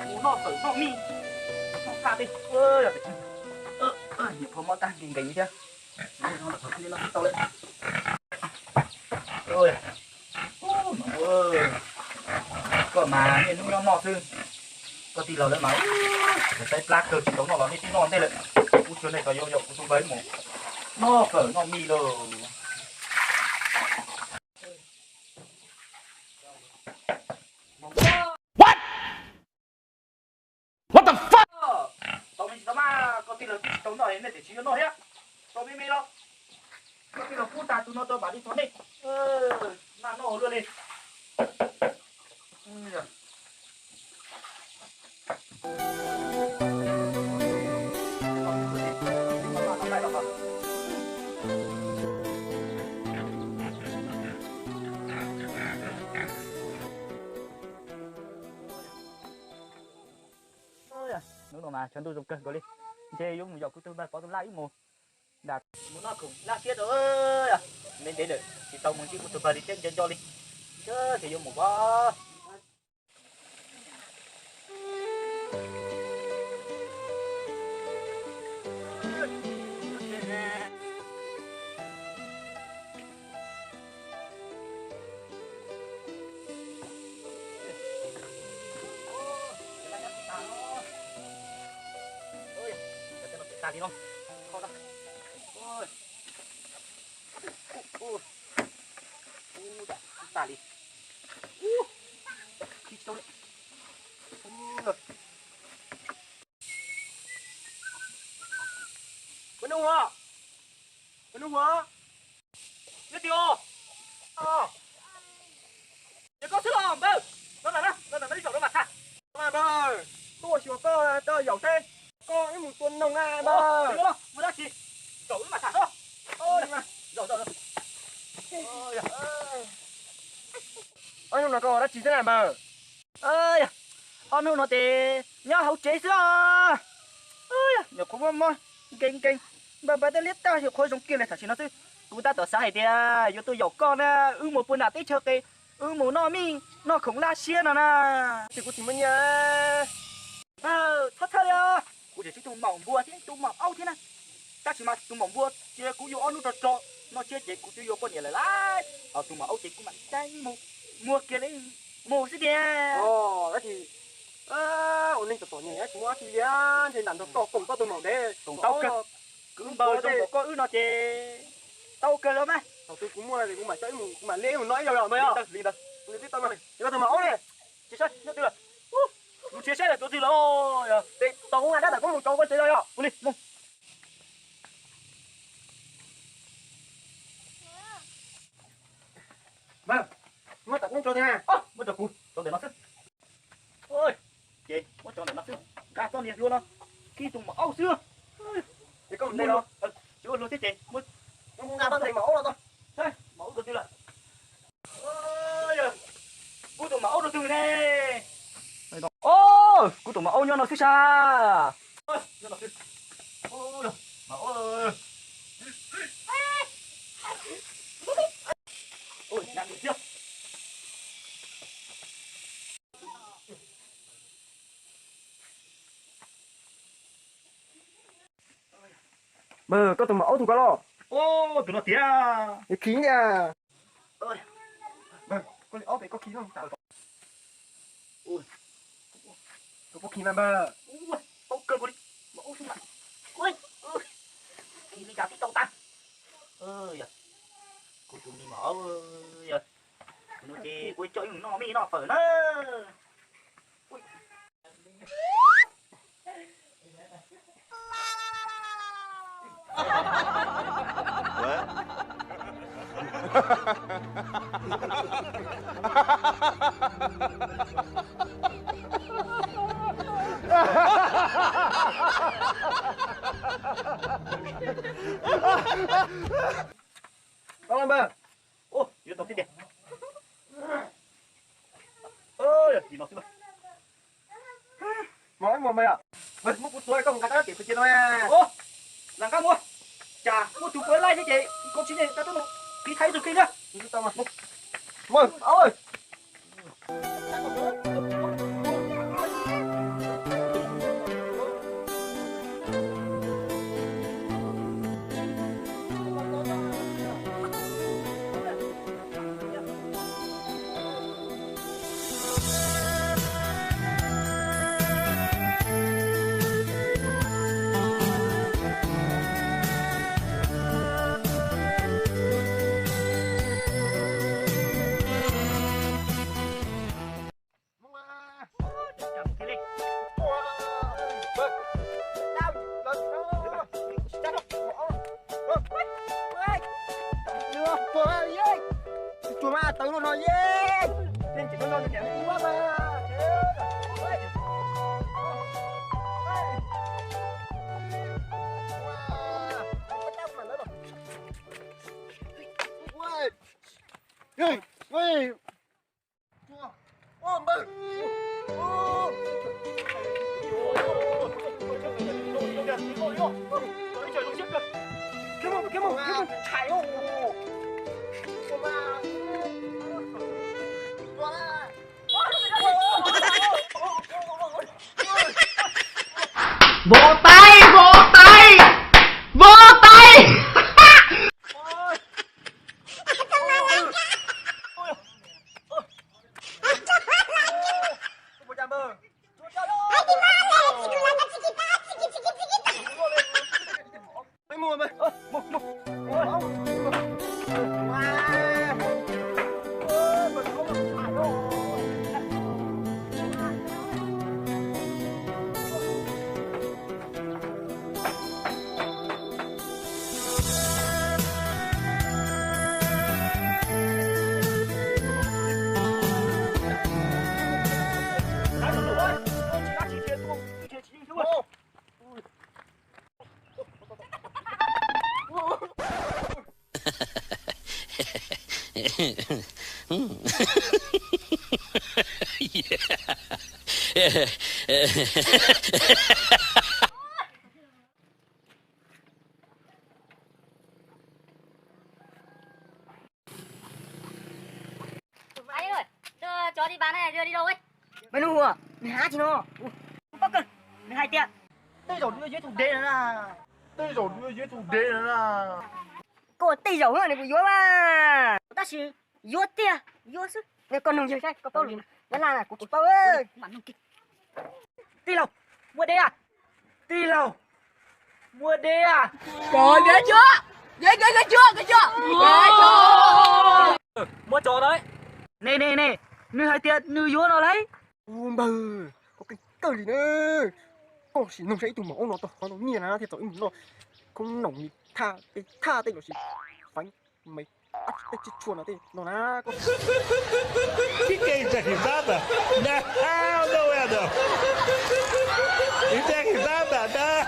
Mus noj fawm noj mij, noj kaj tej. Niam phauj mob tag nkees nkees thiab. Noj tau lawm. Koj mas niaj hnub nyob noj xwb. Koj tij laug lawv mas saib plab kawg tsis tau noj los nej twb noj ntej lawm. Kuv xyuas nej tau yau yau kuv tus npawg mus noj fawm noj mij lauj. What the fuck? Tau me tsis tau mas koj tij laug twb tsis tau noj nej tiam tsis yuav noj thiab. Tau me me los koj tij laug pub tag tus no rau mam li thov nej. Naj noj luaj li. Hnub no mas tshav ntuj zoo kawg nkaus li, ntshe yuav mus yaum kuv tus npawg Pov tus laj wb mus nram mus noj khoom laj siab rau. Me ntev lawm tsis tau mus ntsib kuv tus npawg li thiab, nco nco li. Ntshe yuav mus pab. Tas li. Ua nub ua, ua nub ua, neb tias os, ces koj xwb los npawg, no ntawm no ntawm no ib zaug no mam tham. Npawg, tuaj xyuas koj tau yaum seb koj wb mus tua noog na npawg. Ua dab tsi, zaum wb mam tham xwb. Zaum zaum. Ob hnub no koj ua dab tsi xwb na npawg? Ob hnub no ces nyob hauv tsev xwb os. Nyuam qhuav mob mob nkees nkees, npawg npawg tej liab tag nyuam qhuav zoo kiag li tam sim no xwb. Kuv tab tom xav hais tias yuav tuaj yaum koj na, wb mus puag nram teb chaws qis, wb mus noj mij noj khoom laj siab no na. Ces kuv tsis muaj nyiaj. Txhob txhawj li os, kuv tseem tsib tus maum npua thiab tus maum aub thiab na. Tab sis mas tus maum npua ces kuv yuav ob hnub rau rau no tshiab ces kuv twb yuav poj niam lawm lauj. Ho tus maum aub ces kuv mam li muag kiag li mus xwb tiag. Tab sis ua neeg txom txom nyem tsis muaj dab tsi li, ntshe nram nrog koj koom koj tus maum dev koom tau kawg. Kwv npawg zoo npaum koj wb no ces tau kawg los mas. Thaum twg kuv muaj kuv mam coj wb mus, kuv mam li mus noj ib zaug los npawg yog. Li ntawd, li ntawd. Koj tus maum aub ne, tsis saib nyob twg lawm. Kuv tsis saib lawm, tau twg lawm. Ces tau kuv nqa rab tam koob mus tso koj tsev los yog. Ua li mus. Npawg, muab tam koob tso tiag na. Muab rau kuv tso ntawm no xwb. Ces muab tso ntawm no xwb, nqa txoj niag hlua no khi tus maum aub xwb. Ces koj mus ntej los, tsis ua luag thiab ces muab, nqa txoj niag maum aub no tso. Maum aub rau twg lawm? Kuv tus maum aub rau twg ne? Kuv tus maum aub nyob no xwb sas. Npawg, koj tus maum aub tug ko los? Tus no tiag. Khi niag. Koj li aub pem koj khi no tas. Koj puas khi mas npawg? Tau kawg nkaus li. Maum aub xwb mas. Khi li cas twb tau tag. Kuv tus me maum aub, no ces kuv coj wb noj mij noj fawm na. Tau los npawg. Yuav tau thiab tiag. Nim no xwb. Mos ib mos npawg yom. Muab kuv txuav koj mus nqa rab riam pem cia no. Lam nqa mus. Cas muaj tus puav laij thiab ces koj tsis nyeem tau tub no, qiv thaiv tus kheej na. Mos, au. Tsuas mas tawv no no ye. Vỗ tay, vỗ tay, vỗ tay. Ê, ê, ê, cho đi bán này, đưa đi đâu ấy? Mày ngu à? Mày há chi no? Ui, bác cưng, mày hais tias. Tej zaum nws yuav tus deb na. Tej zaum nws yuav tus deb na. Koj tej zaum nws kuv yuav mas. Tab sis yuav tiag, yuav xwb. Koj nug yawg saib, koj paub lus Nyab Laj na, kuv tsis paub. Tij laug, mua deb à? Tij laug, mua deb à? Cov deb cuab, deb cuab, deb cuab, deb cuab. Mua cov na. Ne ne ne, nws hais tias nws yuav no lauj. Ua npawg, koj keej kawg li na. Koj sim nug saib ib tug maum ob no tau qhov no nyiaj na thiaj tau ib mus noj. Khoob noom li thaj tej thaj tej los sis feev me tej tsiaj tshua no tej no na. Cái cây này thì đắt à? Đắt, đâu ra được. Cái cây này thì đắt à, đắt.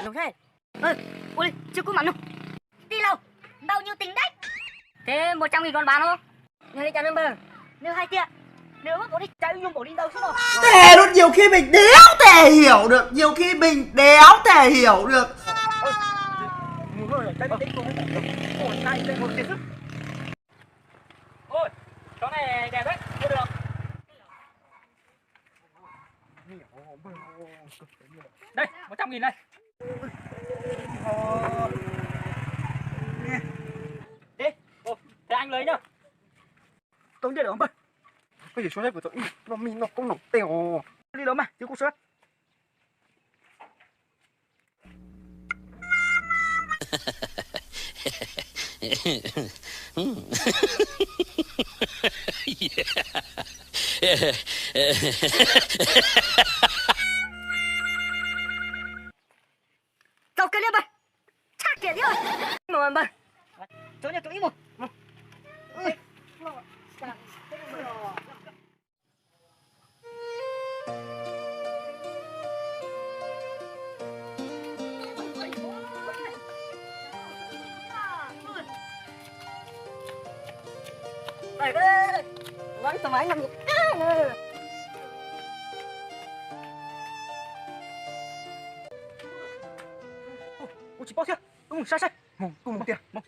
Nug saib. Ơ, ua li, chưa có mà nug. Tij laug, bao nhiêu tiền đấy? Thế một trăm nghìn còn bán không? Nws hais li cas npawg? Nws hais tias nws muab kaus dib cais wb nyuag npaum li ntawd xwb no. Tè nó nhiều khi mình đéo thể hiểu được, nhiều khi mình đéo thể hiểu được. Ôi, chó này đẹp đấy, mua được. Đây, một trăm nghìn đây. Đi, để anh lấy nhá. Tau ntiaj teb os npawg. Koj yuav suav saib kuv tau ib lo mij noj koob noom tej os. Li los mas, yuav kuv suav. Tau kiag li npawg. Tshaj kiag thiab. Mus npawg. Cov niag tus ib mus. Kuv tsis paub thiab, wb mus saib saib. Mus, kuv mus tiag. Mus.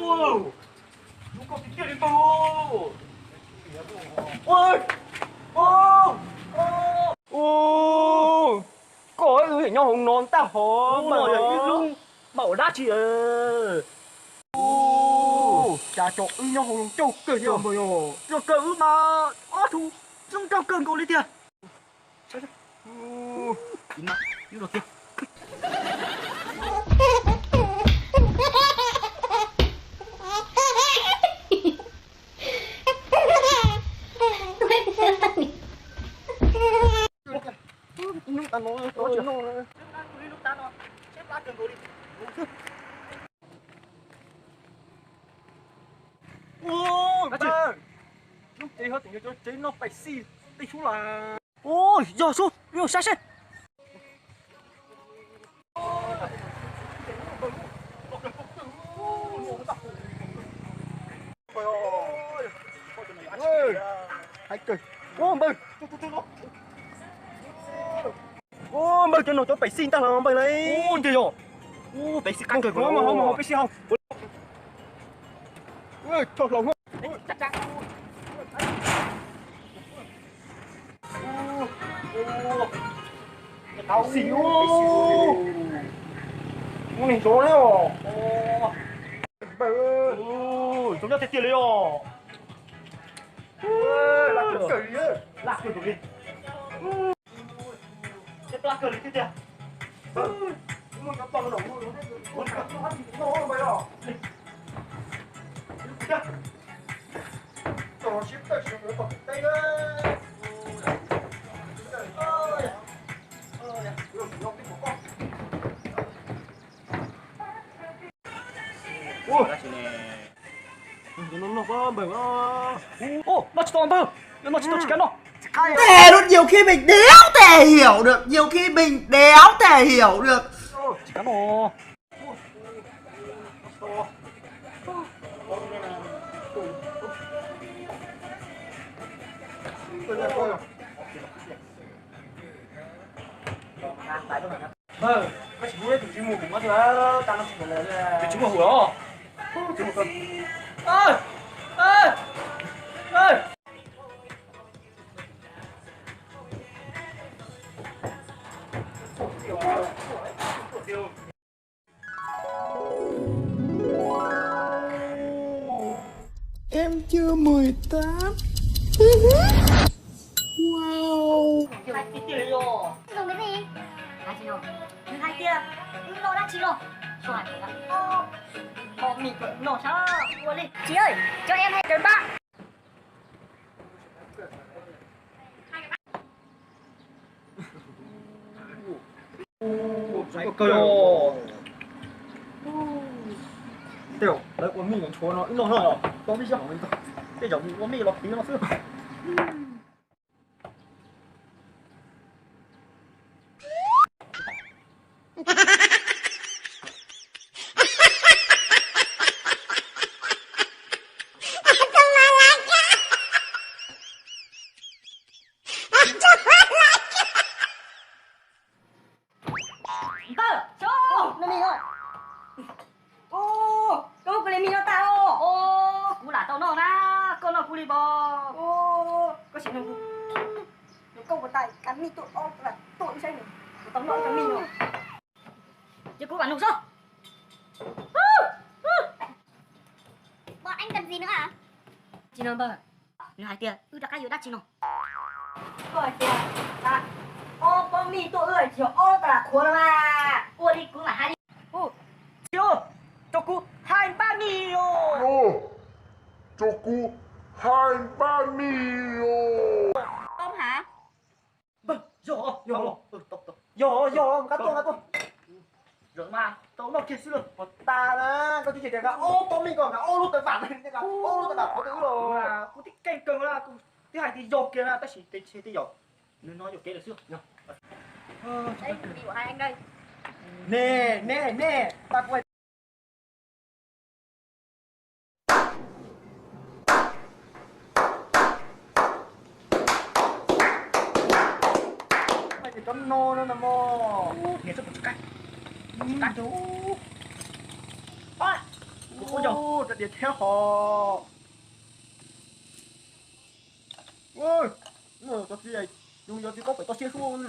Ua, lub koj tiag tiag li npawg. Ua, ua, ua. Koj wb nyob hauv no tag hov mas. Ib lub npaum dab tsi. Cas cov wb nyob hauv no ncauj kawg npawg. Cov kawg wb mas ob tug zoo nraug kawg nkaus li tiag. Ua, lub tsev ho tseem yog cov tsev noj pais xij tej sub las. Ua, yog sub, yog sab seb. Hais kawg. Ua npawg. Ua npawg, cov no cov pais xij ntag los npawg lauj. Ua npawg yog. Ua pais xij qab kawg. Pais xij hauv. Tau xij ub. Muaj neeg zov na. Npawg, zoo nyob tiag tiag li os. Laj kawg li. Laj kawg li. Tej plab kawg li thiab tiag. Ua, noj tsis tau npawg, noj tsis tau tsis kav noj. Tè nó nhiều khi mình đéo thể hiểu được, nhiều khi mình đéo thể hiểu được. Tsis kav noj. Npawg, koj tsis hu tus tsis mus kuv muab tiag, tag no tsis muaj hus lawm. Tus tsis muaj hus los. Em chưa mười tám. Wow. Hais tiag tiag li os. Nws hais tias wb noj dab tsi no? Xyov hais tias pom mis kom noj sab ua li. Chị ơi, cho em hai cái bát. Kawg os. Tej zaum lawv ua mij tshuav no wb noj no, tau ib zaug tej zaum mus ua mij los piv no xwb. Npawg, noj mis os. Ub, koj muab kuv li mis no tag os. Ub, kuv lam tau noj na, koj noj kuv li pos. Ub, koj sim nug kuv, nug koj puas tau cov mij tuaj ob tug tuaj wb saib nws, kuv tau noj ib cov mij no. Ces kuv vam nug xwb. Tsis no npawg, nws hais tias wb rov qab yuav dab tsi no. Koj hais tias ob pob mij tuaj wb tsis yog ob tag lam qhuav no mas ua li kuv mam hais li. Tsis, rau kuv hai npab mij os. Rau kuv hai npab mij os. Tau mas. Yog, yog, yog, yog, nqa tuaj, nqa tuaj. Tau noj kiag xwb lauj. Puas tas na, koj twb tias nqa ob pob mij, koj nqa ob lub taw vam, nqa ob lub taw vam qhuav rau wb los. Kuv twb keej kawg na, kuv twb hais tias yog kiag na, tab sis tej zaum nws no yuam kev lawm xwb. Nej, nej, nej, tag kuv Cov no no no mog. Niam tsis qab. Tsis qab. Ua, rau diav thiab hos. Ua, cov txiv, yus yog txiv qaub pem toj siab suab.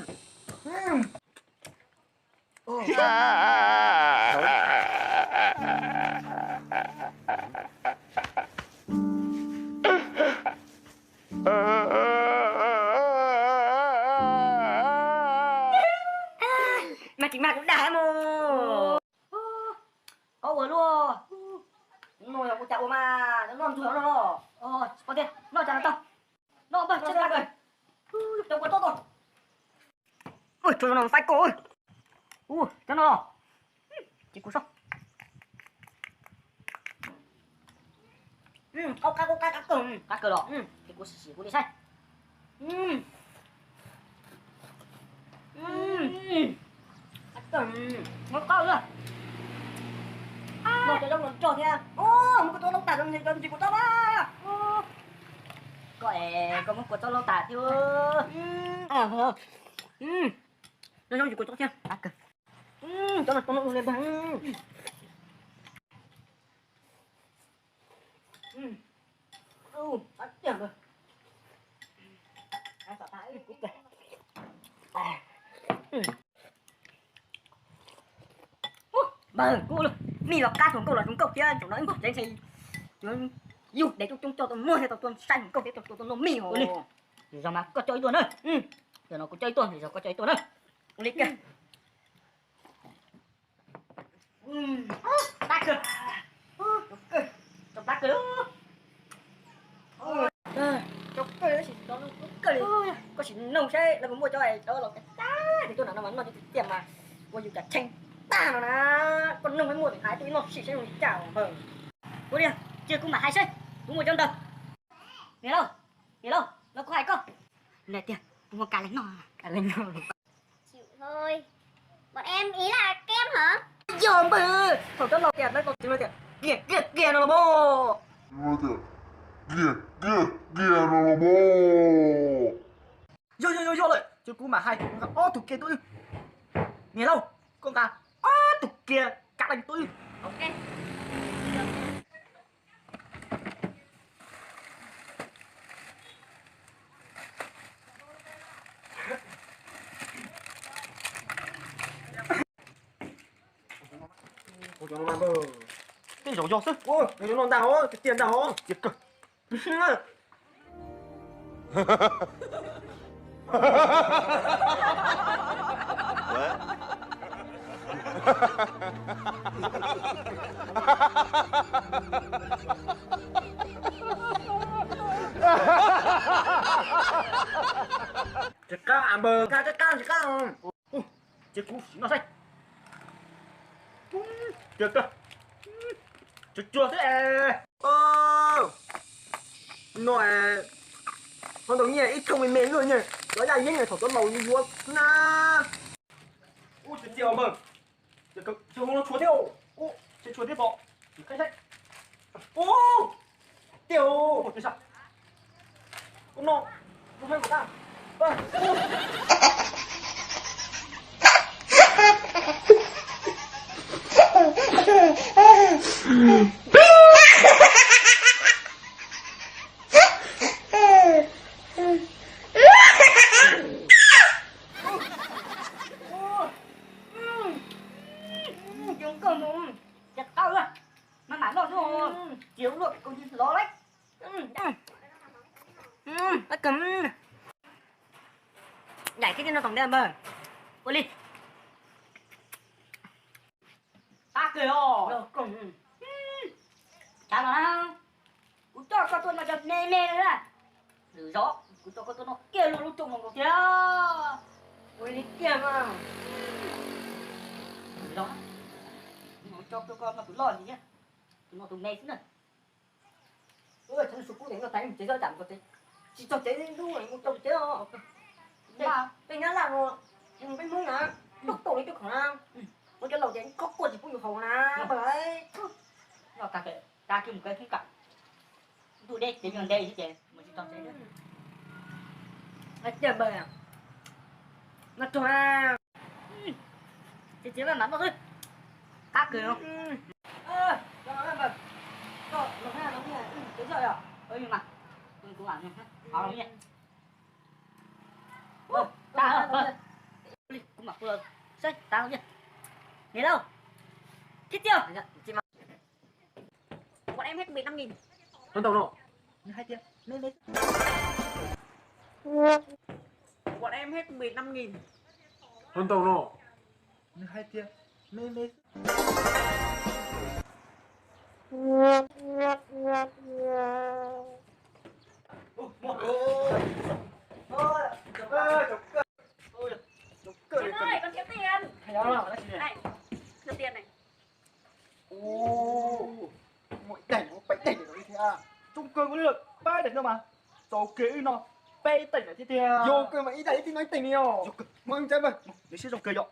Mas tsis mag kuv dag mus. Koj ua luaj. No yog ua cas ua mas noj ntsuag no. Tsis pom tiag, noj cas no tau. Noj npawg, tsis pom npawg. Cov ua toj toj. Ua, cov no faib koj. Ua, cov no. Ces kuv so. Qab, qab, qab, qab kawg, qab kawg los. Ces kuv sim sim kuv li saib. Qab kawg, qab kawg. No cov zaub los nrog thiab. Muab kua txob laub tas, ntshe kuv txob mas. Koj es koj muab kua txob laub tas thiab. Cov zaub tsis kua txob thiab. Cov no txob no ua li npag. Npawg, kuv mij los qab thaum nkauj los zoo nkauj thiab, thaum no ib tsev ntshe yug dev coob coob coj tuaj muag thiab tau tuaj saib nkauj thiab tau tuaj noj mij os. Zog mas koj coj ib tuaj na. Zaum no kuv coj ib tuaj, zog koj coj ib tuaj na. Ua li kiag. Plab kawg. Plab kawg. Koj sim noog saib lawv puas muaj cov, cov los tag tag ces tuaj nram no mas noj cov tiag tiag mas ua yus cas tsheej tag no na. Koj noog muaj hais tuaj ib noj sim saib zoo li cas npawg. Ua li, cia kuv mam hais saib puas muaj cov ntawd. Niam laus, niam laus, los kuv hais koj. Tiag, puas muaj kas leej noj? Kas leej noj. Chịu thôi. Bọn em ý là kem hả? Yog npawg, thaum cov laus tias lawv tau txiv tias kiag kiag kiag no los mas. Kiag kiag kiag no los mas. Yog yog yog yog lawm, ces kuv mam hais ob tug kiag tuaj. Niam laus, koj nqa ob tug kiag kas leej tuaj. Tej zaum yog xwb. Ua, no ntag hov, tiag ntag hov. Tiag kawg. Tsis qab npawg, qab qab tsis qab. Ces kuv sim noj saib. Tiag tiag. Tsuag tsuag xwb es. No es, ho ntau nyiaj ib thooj me me luaj nyiaj, cov yaj yeeb thaum cov laus yuav yuav xwb na. Ub, tsis tiag npawg. Ces hu no tshuav thiab, ub, tsis tshuav thiab pom, tsis qhib saib. Ub, tiag, ub, tsis sa. Ub no, ub, Mas mam noj xwb, cia ua luaj kau ntsis lov lawm. Daim thiab no toom ntiag npawg. Ua li. Qab kawg os. Tsav los na, kuv coj koj tuaj no cov me me na. Lwm zaus kuv coj koj tuaj noj kiag luaj lub rooj no nkaus thiab. Ua li kiag mas. Lwm zaus kuv coj tuaj koj noj tus loj ntxiv thiab, tus no tus me xwb na. Ua, tsam no su kub es noj tas mus tsev xwb, tsam tsis txog tsev lub mus rau tsev os. Peb nyab laj no, peb Hmoob na, tuaj tau li tuaj khoom na, ua cov laus ces khob quaj tsis pub yus haus na. Noj tag, tag kis mus kaw thoob kam, ntuj deb ces yog ntev xwb ces mus tsis txog tsev. Tiag npawg, noj tsuag na. Txiv txiv maj mam noj xwb. Qab kawg no. Kuv mam, kuv mam, kuv saib tas los. Niam laus, thib tiag. Bọn em hết mười lăm nghìn. Con tàu nọ. Hai tiếng. Mê mê. Bọn em hết mười lăm nghìn. Con tàu nọ. Hai tiếng. Mê mê. Txaus kawg, wb noj peb teem lawm thiab tiag. Yog kawg mas ib daim ib tib noj ib teem li os. Nws siab zoo kawg yom.